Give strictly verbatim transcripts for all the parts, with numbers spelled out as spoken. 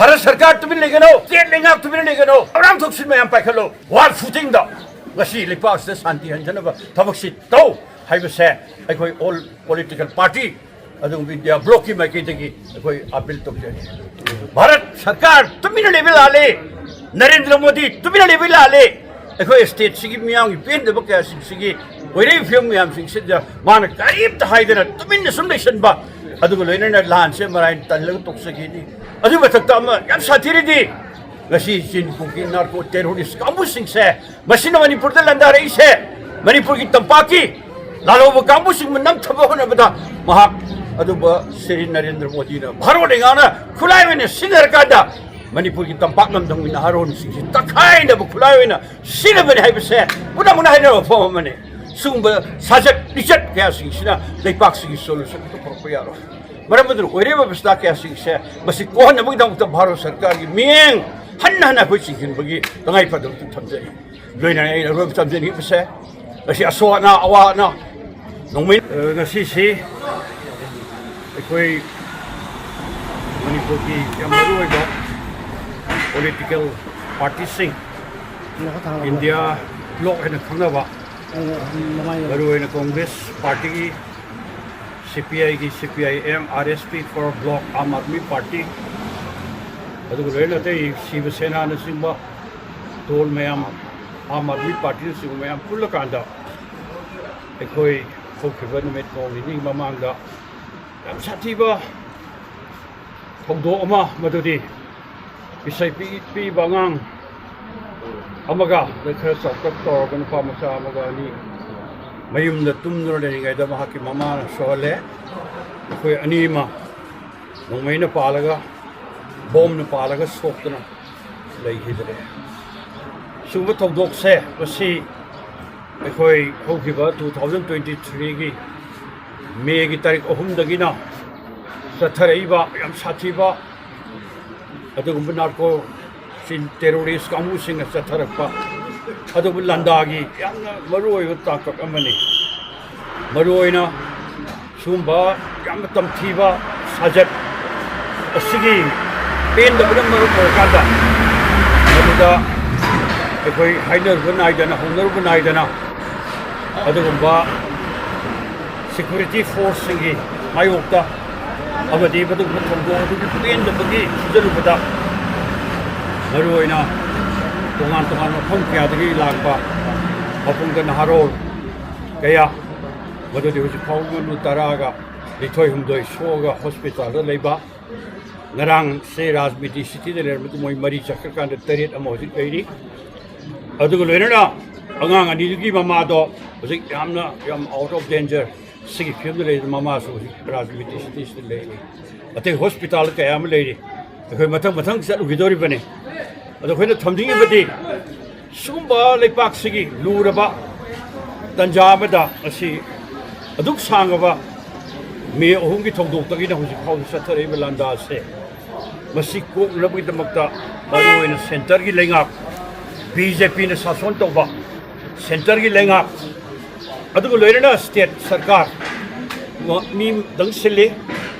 ꯚꯥꯔꯠ ꯁꯔꯀꯥꯔ ꯇꯨꯃꯤꯟ ꯂꯩꯒꯅꯣ, ꯁ꯭ꯇꯦꯠ ꯂꯩꯉꯥꯛ ꯇꯨꯃꯤꯟ ꯂꯩꯒꯅꯣ, ꯑꯔꯥꯝ ꯊꯣꯛꯁꯤꯟ ꯃꯌꯥꯝ ꯄꯥꯏꯈꯠꯂꯣ, ꯋꯥꯔ ꯐꯨꯇꯤꯡꯗ ꯉꯁꯤ ꯂꯩꯄꯥꯛꯁꯤꯗ ꯁꯥꯟꯇꯤ ꯍꯟꯖꯅꯕ ꯊꯕꯛꯁꯤ ꯇꯧ ꯍꯥꯏꯕꯁꯦ ꯑꯩꯈꯣꯏ ꯑꯣꯜ ꯄꯣꯂꯤꯇꯤꯀꯦꯜ ꯄꯥꯔꯇꯤ ꯑꯗꯨꯒꯨꯝꯕ ꯏꯟꯗꯤꯌꯥ ꯕ꯭ꯂꯣꯛꯀꯤ ꯃꯥꯏꯀꯩꯗꯒꯤ ꯑꯩꯈꯣꯏ ꯑꯄꯤꯜ ꯇꯧꯖꯔꯤ꯫ ꯚꯥꯔꯠ ꯁꯔꯀꯥꯔ ꯇꯨꯃꯤꯟꯅ ꯂꯩꯕ ꯂꯥꯜꯂꯦ, ꯅꯔꯦꯟꯗ꯭ꯔ ꯃꯣꯗꯤ ꯇꯨꯃꯤꯟꯅ ꯂꯩꯕ ꯂꯥꯜꯂꯦ꯫ ꯑꯩꯈꯣꯏ ꯁ꯭ꯇꯦꯠꯁꯤꯒꯤ ꯃꯤꯌꯥꯝꯒꯤ ꯄꯦꯟꯗꯕ ꯀꯌꯥꯁꯤꯡꯁꯤꯒꯤ ꯑꯣꯏꯔꯛꯏꯕ ꯐꯤꯕꯝ ꯃꯌꯥꯝꯁꯤꯡꯁꯤꯗ ꯃꯥꯅ ꯀꯔꯤꯝꯇ ꯍꯥꯏꯗꯅ ꯇꯨꯃꯤꯟꯅ ꯁꯨꯝ ꯂꯩꯁꯟꯕ, ꯑꯗꯨꯒ ꯂꯣꯏꯅꯅ ꯂꯥꯟꯁꯦ ꯃꯔꯥꯏꯅ ꯇꯜꯂꯒ ꯇꯣꯛꯆꯈꯤꯅꯤ꯫ ꯑꯗꯨꯒꯤ ꯃꯊꯛꯇ ꯑꯃ ꯌꯥꯝ ꯁꯥꯊꯤꯔꯤꯗꯤ, ꯉꯁꯤ ꯆꯤꯟ ꯀꯨꯀꯤ ꯅꯥꯔꯀꯣ ꯇꯦꯔꯣꯔꯤꯁ ꯀꯥꯡꯕꯨꯁꯤꯡꯁꯦ, ꯃꯁꯤꯅ ꯃꯅꯤꯄꯨꯔꯗ ꯂꯥꯟꯗꯥꯔꯛꯏꯁꯦ, ꯃꯅꯤꯄꯨꯔꯒꯤ ꯇꯝꯄꯥꯛꯀꯤ ꯂꯥꯜꯍꯧꯕ ꯀꯥꯡꯕꯨꯁꯤꯡꯕꯨ ꯅꯝꯊꯕ ꯍꯣꯠꯅꯕꯗ ꯃꯍꯥꯛ ꯑꯗꯨꯒ ꯁ꯭ꯔꯤ ꯅꯔꯦꯟꯗ꯭ꯔ ꯃꯣꯗꯤꯅ ꯚꯥꯔꯠ ꯂꯩꯉꯥꯛꯅ ꯈꯨꯠꯂꯥꯏ ꯑꯣꯏꯅ ꯁꯤꯖꯤꯟꯅꯔꯀꯥꯟꯗ ꯃꯅꯤꯄꯨꯔꯒꯤ ꯇꯝꯄꯥꯛ ꯂꯝꯗꯝꯒꯤ ꯅꯍꯥꯔꯣꯟꯁꯤꯡꯁꯤ ꯇꯛꯈꯥꯏꯅꯕ ꯈꯨꯠꯂꯥꯏ ꯑꯣꯏꯅ ꯁꯤꯖꯤꯟꯅꯕꯅꯤ ꯍꯥꯏꯕꯁꯦ ꯄꯨꯝꯅꯃꯛꯅ ꯍꯥꯏꯅꯕ ꯋꯥꯐꯝ ꯑꯃꯅꯤ꯫ ꯁꯤꯒꯨꯝꯕ ꯁꯥꯖꯠ ꯂꯤꯆꯠ ꯀꯌꯥꯁꯤꯡꯁꯤꯅ ꯂꯩꯄꯥꯛꯁꯤꯒꯤ ꯁꯣꯂꯨꯁꯟ ꯑꯃꯠꯇ ꯄꯨꯔꯛꯄ ꯌꯥꯔꯣꯏ꯫ ꯃꯔꯝ ꯑꯗꯨꯅ ꯑꯣꯏꯔꯤꯕ ꯑꯕꯁꯊꯥ ꯀꯌꯥꯁꯤꯡꯁꯦ ꯃꯁꯤ ꯀꯣꯛꯍꯟꯅꯕꯒꯤꯗꯃꯛꯇ ꯚꯥꯔꯠ ꯁꯔꯀꯥꯔꯒꯤ ꯃꯤꯠꯌꯦꯡ ꯍꯟꯅ ꯍꯟꯅ ꯑꯩꯈꯣꯏ ꯆꯤꯡꯁꯤꯟꯕꯒꯤ ꯇꯉꯥꯏ ꯐꯗꯕꯗꯨ ꯊꯝꯖꯔꯤ꯫ ꯂꯣꯏꯅꯅ ꯑꯩꯅ ꯑꯔꯣꯏꯕ ꯊꯝꯖꯅꯤꯡꯕꯁꯦ, ꯉꯁꯤ ꯑꯁꯣꯛ ꯑꯅꯥ, ꯑꯋꯥ ꯑꯅꯥ ꯅꯣꯡꯃꯩ, ꯑ, ꯉꯁꯤꯁꯤ ꯑꯩꯈꯣꯏ ꯃꯅꯤꯄꯨꯔꯒꯤ ꯌꯥꯝ ꯃꯔꯨꯑꯣꯏꯕ ꯄꯣꯂꯤꯇꯤꯀꯦꯜ ꯄꯥꯔꯇꯤꯁꯤꯡ, ꯏꯟꯗꯤꯌꯥ ꯕ꯭ꯂꯣꯛ ꯍꯥꯏꯅ ꯈꯪꯅꯕ, ꯃꯔꯨꯑꯣꯏꯅ ꯀꯣꯡꯒ꯭ꯔꯦꯁ ꯄꯥꯔꯇꯤꯒꯤ, ꯁꯤ ꯄꯤ ꯑꯥꯏꯒꯤ, C P I M, R S P Forward Bloc, Aam Aadmi Party, ꯑꯗꯨꯒ ꯂꯣꯏꯅ ꯑꯇꯩ ꯁꯤꯕ ꯁꯦꯅꯥꯅꯆꯤꯡꯕ ꯗꯣꯜ ꯃꯌꯥꯝ, ꯑꯥꯝ ꯑꯥꯗꯃꯤ ꯄꯥꯔꯇꯤꯅꯆꯤꯡꯕ ꯃꯌꯥꯝ ꯄꯨꯜꯂꯀꯥꯟꯗ ꯑꯩꯈꯣꯏ ꯍꯧꯈꯤꯕ ꯅꯨꯃꯤꯠ ꯅꯣꯡ ꯅꯤꯅꯤꯒꯤ ꯃꯃꯥꯡꯗ ꯌꯥꯝ ꯁꯥꯊꯤꯕ ꯊꯧꯗꯣꯛ ꯑꯃ, ꯃꯗꯨꯗꯤ ꯏꯁꯩ ꯄꯤ-, ꯄꯤꯕ ꯑꯉꯥꯡ ꯑꯃꯒ, ꯑꯗꯩ ꯈꯔ ꯆꯥꯎꯇꯛ ꯇꯧꯔꯕ ꯅꯨꯄꯥ ꯃꯆꯥ ꯑꯃꯒ ꯑꯅꯤ ꯃꯌꯨꯝꯗ ꯇꯨꯝꯗꯨꯅ ꯂꯩꯔꯤꯉꯩꯗ ꯃꯍꯥꯛꯀꯤ ꯃꯃꯥꯅ ꯁꯣꯛꯍꯜꯂꯦ꯫ ꯃꯈꯣꯏ ꯑꯅꯤ ꯑꯃ ꯅꯣꯡꯃꯩꯅ ꯄꯥꯜꯂꯒ, ꯕꯣꯝꯅ ꯄꯥꯜꯂꯒ ꯁꯣꯛꯇꯨꯅ ꯂꯩꯈꯤꯗ꯭ꯔꯦ꯫ ꯁꯤꯒꯨꯝꯕ ꯊꯧꯗꯣꯛꯁꯦ ꯃꯁꯤ ꯑꯩꯈꯣꯏ ꯍꯧꯈꯤꯕ two thousand twenty threeꯒꯤ ꯃꯦꯒꯤ ꯇꯥꯔꯤꯛ ꯑꯍꯨꯝꯗꯒꯤꯅ ꯆꯠꯊꯔꯛꯏꯕ ꯌꯥꯝ ꯁꯥꯊꯤꯕ ꯑꯗꯨꯒꯨꯝꯕ ꯅꯥꯔꯀꯣ ꯇꯦꯔꯣꯔꯤꯁ ꯀꯥꯡꯕꯨꯁꯤꯡꯅ ꯆꯠꯊꯔꯛꯄ ꯑꯗꯨꯒꯨꯝꯕ ꯂꯥꯟꯗꯥꯒꯤ ꯌꯥꯝꯅ ꯃꯔꯨꯑꯣꯏꯕ ꯇꯥꯡꯀꯛ ꯑꯃꯅꯤ꯫ ꯃꯔꯨꯑꯣꯏꯅ ꯁꯤꯒꯨꯝꯕ ꯌꯥꯝꯅ ꯇꯝꯊꯤꯕ ꯁꯥꯖꯠ ꯑꯁꯤꯒꯤ ꯄꯦꯟꯗꯕꯅ ꯃꯔꯝ ꯑꯣꯏꯔꯀꯥꯟꯗ ꯃꯗꯨꯗ ꯑꯩꯈꯣꯏ ꯍꯥꯏꯅꯔꯨꯕ ꯅꯥꯏꯗꯅ, ꯍꯧꯅꯔꯨꯕ ꯅꯥꯏꯗꯅ ꯑꯗꯨꯒꯨꯝꯕ ꯁꯦꯀ꯭ꯌꯨꯔꯤꯇꯤ ꯐꯣꯔꯁꯁꯤꯡꯒꯤ ꯃꯥꯌꯣꯛꯇ ꯑꯃꯗꯤ ꯃꯗꯨꯒꯨꯝꯕ ꯊꯧꯗꯣꯛ ꯑꯗꯨꯒꯤ ꯄꯦꯟꯗꯕꯒꯤ ꯐꯨꯖꯜꯂꯨꯕꯗ ꯃꯔꯨꯑꯣꯏꯅ ꯇꯣꯉꯥꯟ ꯇꯣꯉꯥꯟꯕ ꯃꯐꯝ ꯀꯌꯥꯗꯒꯤ ꯂꯥꯛꯄ ꯃꯄꯨꯡꯗ ꯅꯍꯥꯔꯣꯜ ꯀꯌꯥ, ꯃꯗꯨꯗꯤ ꯍꯧꯖꯤꯛ ꯐꯥꯎꯕ ꯃꯤꯑꯣꯏ ꯇꯔꯥꯒ ꯅꯤꯊꯣꯏ ꯍꯨꯝꯗꯣꯏ ꯁꯣꯛꯑꯒ ꯍꯣꯁꯄꯤꯇꯥꯜꯗ ꯂꯩꯕ, ꯉꯔꯥꯡꯁꯦ ꯔꯥꯖꯃꯤꯇꯤ ꯁꯤꯇꯤꯗ ꯂꯩꯔꯝꯕꯗꯨ ꯃꯣꯏ ꯃꯔꯤ ꯆꯠꯈ꯭ꯔꯀꯥꯟꯗ ꯇꯔꯦꯠ ꯑꯃ ꯍꯧꯖꯤꯛ ꯂꯩꯔꯤ꯫ ꯑꯗꯨꯒ ꯂꯣꯏꯅꯅ ꯑꯉꯥꯡ ꯑꯅꯤꯗꯨꯒꯤ ꯃꯃꯥꯗꯣ ꯍꯧꯖꯤꯛ ꯌꯥꯝꯅ, ꯌꯥꯝ ꯑꯥꯎꯠ ꯑꯣꯐ ꯗꯦꯟꯖꯔ ꯁꯤꯒꯤ ꯐꯤꯕꯝꯗ ꯂꯩꯔꯤ꯫ ꯃꯃꯥꯁꯨ ꯍꯧꯖꯤꯛ ꯔꯥꯖꯃꯤꯇꯤ ꯁꯤꯇꯤꯁꯤꯗ ꯂꯩꯔꯤ꯫ ꯑꯇꯩ ꯍꯣꯁꯄꯤꯇꯥꯜ ꯀꯌꯥ ꯑꯃ ꯂꯩꯔꯤ꯫ ꯑꯩꯈꯣꯏ ꯃꯊꯪ ꯃꯊꯪ ꯆꯠꯂꯨꯈꯤꯗꯧꯔꯤꯕꯅꯤ꯫ ꯑꯗꯣ ꯑꯩꯈꯣꯏꯅ ꯊꯝꯅꯤꯡꯉꯤꯕꯗꯤ ꯁꯤꯒꯨꯝꯕ ꯂꯩꯄꯥꯛꯁꯤꯒꯤ ꯂꯨꯔꯕ ꯇꯟꯖꯥ ꯑꯃꯗ ꯉꯁꯤ ꯑꯗꯨꯛ ꯁꯥꯡꯉꯕ ꯃꯦ ꯑꯍꯨꯝꯒꯤ ꯊꯧꯗꯣꯛꯇꯒꯤꯅ ꯍꯧꯖꯤꯛ ꯐꯥꯎꯕ ꯆꯠꯊꯔꯛꯏꯕ ꯂꯥꯟꯗꯥꯁꯦ, ꯃꯁꯤ ꯀꯣꯛꯅꯅꯕꯒꯤꯗꯃꯛꯇ ꯃꯔꯨꯑꯣꯏꯅ ꯁꯦꯟꯇꯔꯒꯤ ꯂꯩꯉꯥꯛ, ꯕꯤ ꯖꯦ ꯄꯤꯅ ꯁꯥꯁꯣꯟ ꯇꯧꯕ ꯁꯦꯟꯇꯔꯒꯤ ꯂꯩꯉꯥꯛ, ꯑꯗꯨꯒ ꯂꯣꯏꯅꯅ ꯁ꯭ꯇꯦꯠ ꯁꯔꯀꯥꯔ, ꯃꯤꯗꯪ ꯁꯤꯜꯂꯤ꯫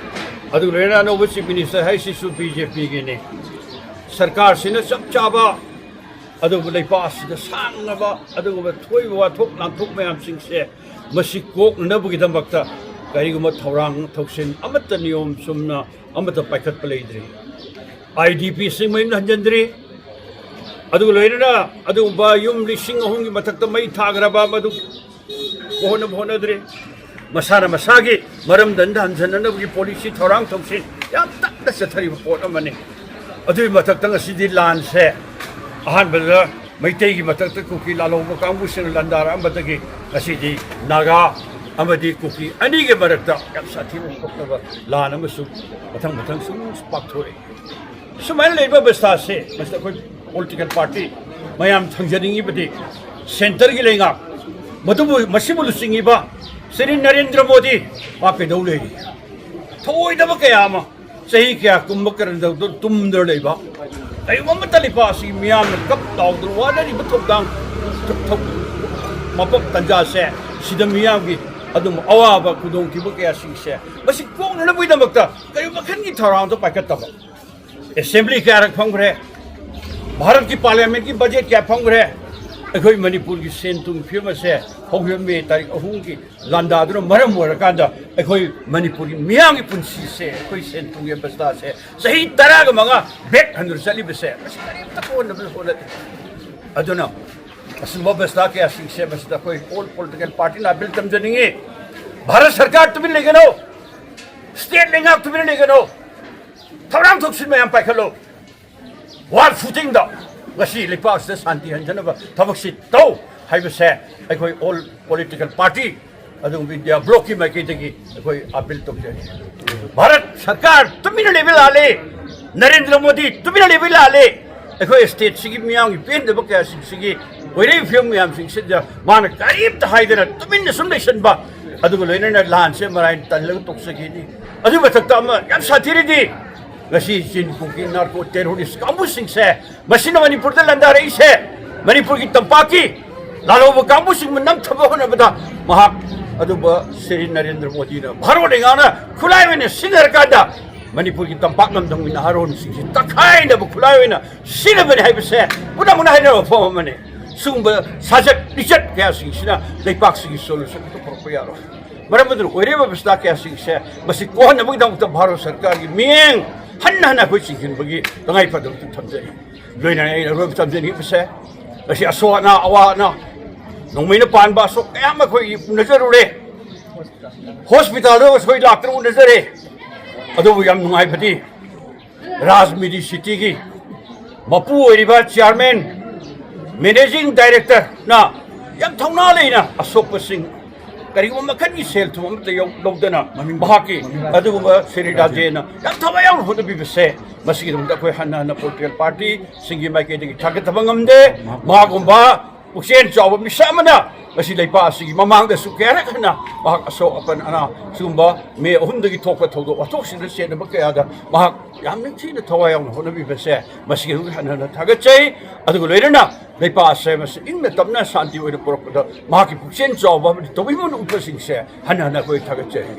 ꯑꯗꯨꯒ ꯂꯣꯏꯅꯅ ꯑꯅꯧꯕ ꯆꯤꯐ ꯃꯤꯅꯤꯁꯇꯔ ꯍꯥꯏꯁꯤꯁꯨ ꯕꯤ ꯖꯦ ꯄꯤꯒꯤꯅꯤ꯫ ꯁꯔꯀꯥꯔꯁꯤꯅ ꯆꯞ ꯆꯥꯕ ꯑꯗꯨꯕꯨ ꯂꯩꯄꯥꯛ ꯑꯁꯤꯗ ꯁꯥꯡꯂꯕ ꯑꯗꯨꯒꯨꯝꯕ ꯊꯣꯛꯏꯕ ꯋꯥꯊꯣꯛ ꯂꯥꯟꯊꯣꯛ ꯃꯌꯥꯝꯁꯤꯡꯁꯦ ꯃꯁꯤ ꯀꯣꯛꯅꯅꯕꯒꯤꯗꯃꯛꯇ ꯀꯔꯤꯒꯨꯝꯕ ꯊꯧꯔꯥꯡ ꯊꯧꯁꯤꯟ ꯑꯃꯠꯇ ꯅꯤꯌꯣꯝ ꯆꯨꯝꯅ ꯑꯃꯠꯇ ꯄꯥꯏꯈꯠꯄ ꯂꯩꯇ꯭ꯔꯤ꯫ ꯑꯥꯏ ꯗꯤ ꯄꯤꯁꯤꯡ ꯃꯌꯨꯝꯗ ꯍꯟꯖꯤꯟꯗ꯭ꯔꯤ꯫ ꯑꯗꯨꯒ ꯂꯣꯏꯅꯅ ꯑꯗꯨꯒꯨꯝꯕ ꯌꯨꯝ ꯂꯤꯁꯤꯡ ꯑꯍꯨꯝꯒꯤ ꯃꯊꯛꯇ ꯃꯩ ꯊꯥꯈ꯭ꯔꯕ ꯃꯗꯨ ꯍꯣꯠꯅꯕ ꯍꯣꯠꯅꯗ꯭ꯔꯤ꯫ ꯃꯁꯥꯅ ꯃꯁꯥꯒꯤ ꯃꯔꯝꯗꯝꯗ ꯍꯟꯖꯟꯅꯅꯕꯒꯤ ꯄꯣꯂꯤꯁꯤ ꯊꯧꯔꯥꯡ ꯊꯧꯁꯤꯜ ꯌꯥꯝ ꯇꯞꯅ ꯆꯠꯊꯔꯤꯕ ꯄꯣꯠ ꯑꯃꯅꯤ꯫ ꯑꯗꯨꯒꯤ ꯃꯊꯛꯇ ꯉꯁꯤꯗꯤ ꯂꯥꯟꯁꯦ ꯑꯍꯥꯟꯕꯗ ꯃꯩꯇꯩꯒꯤ ꯃꯊꯛꯇ ꯀꯨꯀꯤ ꯂꯥꯜꯍꯧꯕ ꯀꯥꯡꯕꯨꯁꯤꯡꯅ ꯂꯥꯟꯗꯥꯔꯛꯑꯝꯕꯗꯒꯤ ꯉꯁꯤꯗꯤ ꯅꯥꯒꯥ ꯑꯃꯗꯤ ꯀꯨꯀꯤ ꯑꯅꯤꯒꯤ ꯃꯔꯛꯇ ꯌꯥꯝ ꯁꯥꯊꯤꯅ ꯊꯣꯛꯅꯕ ꯂꯥꯟ ꯑꯃꯁꯨ ꯃꯊꯪ ꯃꯊꯪ ꯁꯨꯝ ꯄꯥꯛꯊꯣꯔꯛꯏ꯫ ꯁꯨꯃꯥꯏꯅ ꯂꯩꯕ ꯑꯕꯁꯊꯥꯁꯦ ꯃꯁꯤꯗ ꯑꯩꯈꯣꯏ ꯄꯣꯂꯤꯇꯤꯀꯦꯜ ꯄꯥꯔꯇꯤ ꯃꯌꯥꯝ ꯊꯝꯖꯅꯤꯡꯉꯤꯕꯗꯤ ꯁꯦꯟꯇꯔꯒꯤ ꯂꯩꯉꯥꯛ, ꯃꯗꯨꯕꯨ, ꯃꯁꯤꯕꯨ ꯂꯨꯆꯤꯡꯉꯤꯕ ꯁ꯭ꯔꯤ ꯅꯔꯦꯟꯗ꯭ꯔ ꯃꯣꯗꯤ ꯃꯥ ꯀꯩꯗꯧ ꯂꯩꯔꯤ? ꯊꯑꯣꯏꯗꯕ ꯀꯌꯥ ꯑꯃ ꯆꯍꯤ ꯀꯌꯥ ꯀꯨꯝꯕ ꯀꯔꯟꯗꯧꯗꯨꯅ ꯇꯨꯝꯗꯨꯅ ꯂꯩꯕ, ꯀꯔꯤꯒꯨꯝꯕ ꯑꯃꯠꯇ ꯂꯩꯕꯥꯛ ꯑꯁꯤꯒꯤ ꯃꯤꯌꯥꯝꯅ ꯀꯞ ꯂꯥꯎꯗꯨꯅ ꯋꯥꯅꯔꯤꯕ ꯊꯧꯗꯥꯡ, ꯊꯧ-, ꯊꯧ-, ꯃꯐꯝ ꯇꯟꯖꯥꯁꯦ ꯁꯤꯗ ꯃꯤꯌꯥꯝꯒꯤ ꯑꯗꯨꯝ ꯑꯋꯥꯕ ꯈꯨꯗꯣꯡꯊꯤꯕ ꯀꯌꯥꯁꯤꯡꯁꯦ ꯃꯁꯤ ꯀꯣꯛꯅꯅꯕꯒꯤꯗꯃꯛꯇ ꯀꯔꯤꯒꯨꯝꯕ ꯃꯈꯜꯒꯤ ꯊꯧꯔꯥꯡ ꯑꯗꯨ ꯄꯥꯏꯈꯠꯇꯕ꯫ ꯑꯦꯁꯦꯝꯕ꯭ꯂꯤ ꯀꯌꯥꯔꯛ ꯐꯝꯈ꯭ꯔꯦ, ꯚꯥꯔꯠꯀꯤ ꯄꯥꯔꯂꯤꯌꯥꯃꯦꯟꯒꯤ ꯕꯖꯦꯠ ꯀꯌꯥ ꯐꯝꯈ꯭ꯔꯦ꯫ ꯑꯩꯈꯣꯏ ꯃꯅꯤꯄꯨꯔꯒꯤ ꯁꯦꯟ ꯊꯨꯝ ꯐꯤꯕꯝ ꯑꯁꯦ ꯍꯧꯈꯤꯕ ꯃꯦ ꯇꯥꯔꯤꯛ ꯑꯍꯨꯝꯒꯤ ꯂꯥꯟꯗꯥꯗꯨꯅ ꯃꯔꯝ ꯑꯣꯏꯔꯀꯥꯟꯗ ꯑꯩꯈꯣꯏ ꯃꯅꯤꯄꯨꯔꯒꯤ ꯃꯤꯌꯥꯝꯒꯤ ꯄꯨꯟꯁꯤꯁꯦ, ꯑꯩꯈꯣꯏ ꯁꯦꯟ ꯊꯨꯝꯒꯤ ꯑꯕꯁꯊꯥꯁꯦ ꯆꯍꯤ ꯇꯔꯥꯒ ꯃꯉꯥ ꯕꯦꯛ ꯍꯟꯗꯨꯅ ꯆꯠꯂꯤꯕꯁꯦ, ꯃꯁꯤ ꯀꯔꯤꯝꯇ ꯀꯣꯟꯅꯕ ꯍꯣꯠꯅꯗꯦ꯫ ꯑꯗꯨꯅ ꯑꯁꯤꯒꯨꯝꯕ ꯑꯕꯁꯊꯥ ꯀꯌꯥꯁꯤꯡꯁꯦ ꯃꯁꯤꯗ ꯑꯩꯈꯣꯏ ꯑꯣꯜ ꯄꯣꯂꯤꯇꯤꯀꯦꯜ ꯄꯥꯔꯇꯤꯅ ꯑꯄꯤꯜ ꯇꯝꯖꯅꯤꯡꯉꯤ꯫ ꯚꯥꯔꯠ ꯁꯔꯀꯥꯔ ꯇꯨꯃꯤꯟ ꯂꯩꯒꯅꯨ, ꯁ꯭ꯇꯦꯠ ꯂꯩꯉꯥꯛ ꯇꯨꯃꯤꯟ ꯂꯩꯒꯅꯨ, ꯊꯧꯔꯥꯡ ꯊꯣꯛꯁꯤꯟ ꯃꯌꯥꯝ ꯄꯥꯏꯈꯠꯂꯨ꯫ ꯋꯥꯔ ꯐꯨꯇꯤꯡꯗ ꯉꯁꯤ ꯂꯩꯄꯥꯛ ꯑꯁꯤꯗ ꯁꯥꯟꯇꯤ ꯍꯟꯖꯅꯕ ꯊꯕꯛꯁꯤ ꯇꯧ ꯍꯥꯏꯕꯁꯦ ꯑꯩꯈꯣꯏ ꯑꯣꯜ ꯄꯣꯂꯤꯇꯤꯀꯦꯜ ꯄꯥꯔꯇꯤ ꯑꯗꯨꯒ ꯏꯟꯗꯤꯌꯥ ꯕ꯭ꯂꯣꯛꯀꯤ ꯃꯥꯏꯀꯩꯗꯒꯤ ꯑꯩꯈꯣꯏ ꯑꯄꯤꯜ ꯇꯧꯖꯔꯤ꯫ ꯚꯥꯔꯠ ꯁꯔꯀꯥꯔ ꯇꯨꯃꯤꯟꯅ ꯂꯩꯕ ꯂꯥꯜꯂꯦ, ꯅꯔꯦꯟꯗ꯭ꯔ ꯃꯣꯗꯤ ꯇꯨꯃꯤꯟꯅ ꯂꯩꯕ ꯂꯥꯜꯂꯦ꯫ ꯑꯩꯈꯣꯏ ꯁ꯭ꯇꯦꯠꯁꯤꯒꯤ ꯃꯤꯌꯥꯝꯒꯤ ꯄꯦꯟꯗꯕ ꯀꯌꯥꯁꯤꯡꯁꯤꯒꯤ ꯑꯣꯏꯔꯛꯏꯕ ꯐꯤꯕꯝ ꯃꯌꯥꯝꯁꯤꯡꯁꯤꯗ ꯃꯥꯅ ꯀꯔꯤꯝꯇ ꯍꯥꯏꯗꯅ ꯇꯨꯃꯤꯟꯅ ꯁꯨꯝ ꯂꯩꯁꯟꯕ, ꯑꯗꯨꯒ ꯂꯣꯏꯅꯅ ꯂꯥꯟꯁꯦ ꯃꯔꯥꯏꯅ ꯇꯜꯂꯒ ꯇꯣꯛꯆꯈꯤꯅꯤ꯫ ꯑꯗꯨꯒꯤ ꯃꯊꯛꯇ ꯑꯃ ꯌꯥꯝ ꯁꯥꯊꯤꯔꯤꯗꯤ, ꯉꯁꯤ ꯆꯤꯟ, ꯀꯨꯀꯤ, ꯅꯥꯔꯀꯣ ꯇꯦꯔꯣꯔꯤꯁ ꯀꯥꯡꯕꯨꯁꯤꯡꯁꯦ, ꯃꯁꯤꯅ ꯃꯅꯤꯄꯨꯔꯗ ꯂꯥꯟꯗꯥꯔꯛꯏꯁꯦ, ꯃꯅꯤꯄꯨꯔꯒꯤ ꯇꯝꯄꯥꯛꯀꯤ ꯂꯥꯜꯍꯧꯕ ꯀꯥꯡꯕꯨꯁꯤꯡꯕꯨ ꯅꯝꯊꯕ ꯍꯣꯠꯅꯕꯗ ꯃꯍꯥꯛ ꯑꯗꯨꯒꯨꯝꯕ ꯁ꯭ꯔꯤ ꯅꯔꯦꯟꯗ꯭ꯔ ꯃꯣꯗꯤꯅ ꯚꯥꯔꯣꯠ ꯂꯩꯉꯥꯛꯅ ꯈꯨꯠꯂꯥꯏ ꯑꯣꯏꯅ ꯁꯤꯖꯤꯟꯅꯔꯀꯥꯟꯗ ꯃꯅꯤꯄꯨꯔꯒꯤ ꯇꯝꯄꯥꯛ ꯂꯝꯗꯝꯒꯤ ꯅꯍꯥꯔꯣꯟꯁꯤꯡꯁꯤ ꯇꯛꯈꯥꯏꯅꯕ ꯈꯨꯠꯂꯥꯏ ꯑꯣꯏꯅ ꯁꯤꯖꯤꯟꯅꯕꯅꯤ ꯍꯥꯏꯕꯁꯦ ꯄꯨꯝꯅꯃꯛꯅ ꯍꯥꯏꯅꯕ ꯋꯥꯐꯝ ꯑꯃꯅꯤ꯫ ꯁꯤꯒꯨꯝꯕ ꯁꯥꯖꯠ ꯂꯤꯆꯠ ꯀꯌꯥꯁꯤꯡꯁꯤꯅ ꯂꯩꯄꯥꯛꯁꯤꯒꯤ ꯁꯣꯂꯨꯁꯟ ꯑꯗꯨ ꯄꯨꯔꯛꯄ ꯌꯥꯔꯣꯏ꯫ ꯃꯔꯝ ꯑꯗꯨꯅ ꯑꯣꯏꯔꯤꯕ ꯑꯕꯁꯊꯥ ꯀꯌꯥꯁꯤꯡꯁꯦ ꯃꯁꯤ ꯀꯣꯛꯍꯟꯅꯕꯒꯤꯗꯃꯛꯇ ꯚꯥꯔꯠ ꯁꯔꯀꯥꯔꯒꯤ ꯃꯤꯠꯌꯦꯡ ꯍꯟꯅ ꯍꯟꯅ ꯑꯩꯈꯣꯏ ꯆꯤꯡꯁꯤꯟꯕꯒꯤ ꯇꯉꯥꯏ ꯐꯗꯕꯗꯨ ꯊꯝꯖꯔꯤ꯫ ꯂꯣꯏꯅꯅ ꯑꯩꯅ ꯑꯔꯣꯏꯕ ꯊꯝꯖꯅꯤꯡꯕꯁꯦ, ꯉꯁꯤ ꯑꯁꯣꯛ ꯑꯅꯥ, ꯑꯋꯥ ꯑꯅꯥ, ꯅꯣꯡꯃꯩꯅ ꯄꯥꯟꯕ ꯑꯁꯣꯛ ꯀꯌꯥ ꯑꯃ ꯑꯩꯈꯣꯏ ꯎꯅꯖꯔꯨꯔꯦ꯫ ꯍꯣꯁꯄꯤꯇꯥꯜꯗ ꯑꯩꯈꯣꯏ ꯂꯥꯛꯇꯅ ꯎꯅꯖꯔꯦ꯫ ꯑꯗꯨꯕꯨ ꯌꯥꯝ ꯅꯨꯡꯉꯥꯏꯕꯗꯤ, ꯔꯥꯖ ꯃꯤꯗꯤ ꯁꯤꯇꯤꯒꯤ ꯃꯄꯨ ꯑꯣꯏꯔꯤꯕ ꯆꯤꯌꯥꯔꯃꯦꯟ, ꯃꯦꯅꯦꯖꯤꯡ ꯗꯥꯏꯔꯦꯛꯇꯔꯅ ꯌꯥꯝ ꯊꯧꯅꯥ ꯂꯩꯅ ꯑꯁꯣꯛꯄꯁꯤꯡ ꯀꯔꯤꯒꯨꯝꯕ ꯃꯈꯜꯒꯤ ꯁꯦꯜ ꯊꯨꯝ ꯑꯃꯠꯇ ꯌꯧ-, ꯂꯧꯗꯅ ꯃꯍꯥꯛꯀꯤ ꯑꯗꯨꯒꯨꯝꯕ ꯁ꯭ꯔꯤ ꯔꯥꯖꯦꯟꯅ ꯌꯥꯝ ꯊꯋꯥꯏ ꯌꯥꯎꯅ ꯍꯣꯠꯅꯕꯤꯕꯁꯦ, ꯃꯁꯤꯒꯤꯗꯃꯛꯇ ꯑꯩꯈꯣꯏ ꯍꯟꯅ ꯍꯟꯅ ꯄꯣꯂꯤꯇꯤꯀꯦꯜ ꯄꯥꯔꯇꯤꯁꯤꯡꯒꯤ ꯃꯥꯏꯀꯩꯗꯒꯤ ꯊꯥꯒꯠꯇꯕ ꯉꯝꯗꯦ꯫ ꯃꯥꯒꯨꯝꯕ ꯄꯨꯛꯆꯦꯜ ꯆꯥꯎꯕ ꯃꯤꯁꯛ ꯑꯃꯅ ꯉꯁꯤ ꯂꯩꯄꯥꯛ ꯑꯁꯤꯒꯤ ꯃꯃꯥꯡꯗꯁꯨ ꯀꯌꯥꯔꯛ ꯍꯟꯅ ꯃꯍꯥꯛ ꯑꯁꯣꯛ ꯑꯄꯟ ꯑꯅꯥ ꯁꯤꯒꯨꯝꯕ ꯃꯦ ꯑꯍꯨꯝꯗꯒꯤ ꯊꯣꯛꯄ ꯊꯧꯗꯣꯛ ꯋꯥꯊꯣꯛꯁꯤꯡꯗ ꯆꯦꯟꯅꯕ ꯀꯌꯥꯗ ꯃꯍꯥꯛ ꯌꯥꯝ ꯅꯤꯡꯊꯤꯅ ꯊꯋꯥꯏ ꯌꯥꯎꯅ ꯍꯣꯠꯅꯕꯤꯕꯁꯦ, ꯃꯁꯤꯒꯤ ꯍꯟꯅ ꯍꯟꯅ ꯊꯥꯒꯠꯆꯩ꯫ ꯑꯗꯨꯒ ꯂꯣꯏꯅꯅ ꯂꯩꯄꯥꯛ ꯑꯁꯦ ꯃꯁꯤ ꯏꯪꯅ ꯇꯞꯅ ꯁꯥꯟꯇꯤ ꯑꯣꯏꯅ ꯄꯨꯔꯛꯄꯗ ꯃꯍꯥꯛꯀꯤ ꯄꯨꯛꯆꯦꯜ ꯆꯥꯎꯕ ꯑꯃꯗꯤ ꯇꯧꯕꯤꯃꯜ ꯎꯠꯄꯁꯤꯡꯁꯦ ꯍꯟꯅ ꯍꯟꯅ ꯑꯩꯈꯣꯏ ꯊꯥꯒꯠꯆꯔꯤ꯫